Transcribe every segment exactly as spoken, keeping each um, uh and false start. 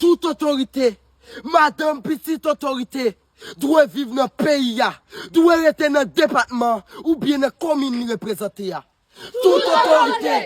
Tout otorite, madanm, pitit otorite, dwe viv nan peyi a, dwe rete nan depatman oubyen nan komin li reprezante a. Tout otorite,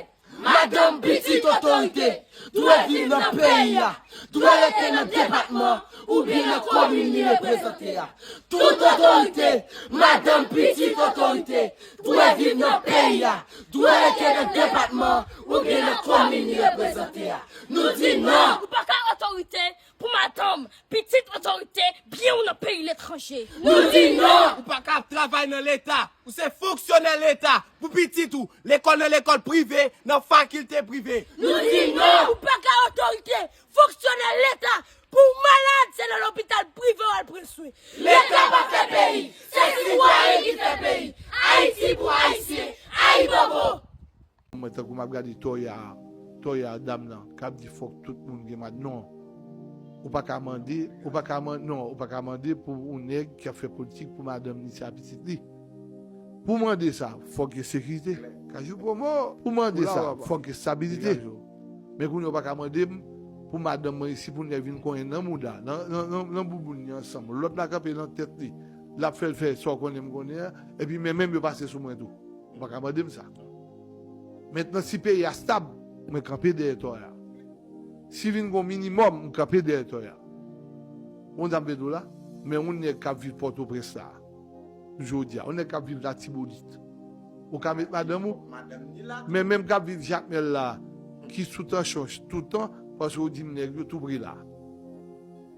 madanm, pitit otorite, dwe viv nan peyi a, dwe rete nan depatman oubyen nan komin li reprezante a. Tout otorite, madanm, pitit otorite, dwe viv nan peyi a, dwe rete nan depatman oubyen nan komin li reprezante a. Nou di non! Ou pa ka otorite pou madanm, pitit otorite, byen ou nan peyi letranje. Nou di non! Ou pa ka ap travay nan Leta. Ou se fonksyonè Leta. Pou pitit ou, lekòl nan lekòl prive, nan fakilte prive. Nou di non! Ou pa ka otorite, fonksyonè Leta. Pou w malad, se nan lopital prive w al pran swen. Leta pa fè peyi. Se sitwayen ki fè peyi. Ayiti pou Ayisyen. Ayibobo! Mwen, tankou m ap gade Toya, Toya dam nan, k ap di fòk tout moun gen mad-, non. Ou pa ka mande, ou pa ka man-, non, ou pa ka mande pou yon nèg k ap fè politik pou madanm li, se a pitit li. Pou mande sa, fòk gen sekirite. Kajou pwomo. Pou mande sa, fòk gen estabilite. Men kounye a, ou pa ka mande m pou madanm mwen isi, pou nèg vin konyen nan mouda, nan, nan, nan, nan bouboun li ansanm. Lòt la kanpe nan tèt li. L ap fè l fè sa w konnen m konnen an. Epi men menm yo pase sou mwen tou. Ou pa ka mande m sa. Mentnan, si peyi a stab, mwen kanpe dèyè Toya. Si vin gon minimòm, m kanpe dèyè Toya. Ou konn sa m vle di w la? Men yon nèg k ap viv Pòtoprens la, jodi a, yon nèg k ap viv Latibonit, ou ka met madanm ou? Men menm k ap viv Jakmèl la, ki sou tansyon toutan, paske ou di m nèg yo tou pre la.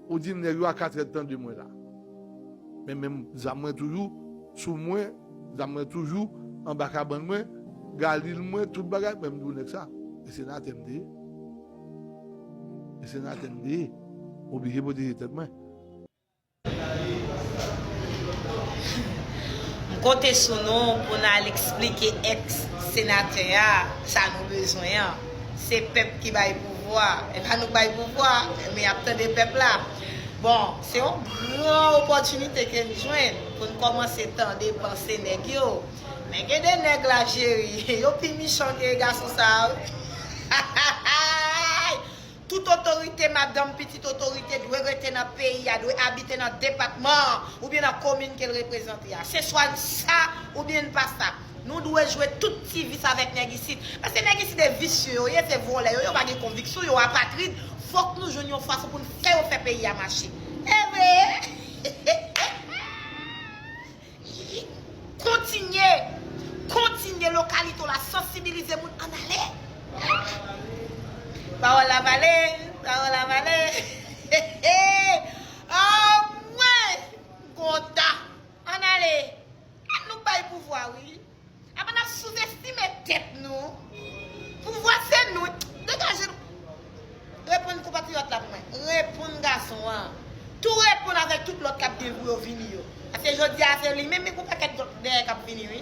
Ou di m nèg yo a katrè tan de mwen la. Men menm zam mwen toujou sou mwen, zam mwen toujou anba kabann mwen, galil mwen, tout bagay, men m di w nèg sa, e senatè m te ye. E senatè m te ye. M oblije pwoteje tèt mwen. M konte sou nou pou n al eksplike èks senatè a sa nou bezwen an. Se pèp ki bay pouvwa. E pa nou k bay pouvwa, men y ap tande pèp la. Bon, se yon gran opòtinite ke n jwenn pou n kòmanse tande panse nèg yo. Men gen de nèg la, cheri, yo pi michan ke gason sa a wi. Tout otorite, madanm, pitit otorite dwe rete nan peyi a, dwe abite nan depatman an oubyen nan komin ke l reprezante a. Se swa n sa oubyen n pa sa. Nou dwe jwe tout ti vis avèk nèg isit. Paske nèg isit se visye yo ye, se vòlè yo ye, yo pa gen konviksyon, yo apatrid. Fòk nou jwenn yon fason pou n fè yo fè peyi a mache. E vre! Kontinye, kontinye lokalite w la, sansibilize moun, ann ale. Pawòl la pale, pawòl la pale. Anmwey, m kontan. Ann ale. Ann nou bay pouvwa wi. Apa n ap souzestime tèt nou? Pouvwa se nou. Degaje nou. Reponn konpatriyòt la pou mwen. Reponn gason an. Tou reponn avèk tout lòt k ap gen pou yo vini yo. Paske jodi a se li menm, men gon pakèt lòt dèyè k ap vini wi.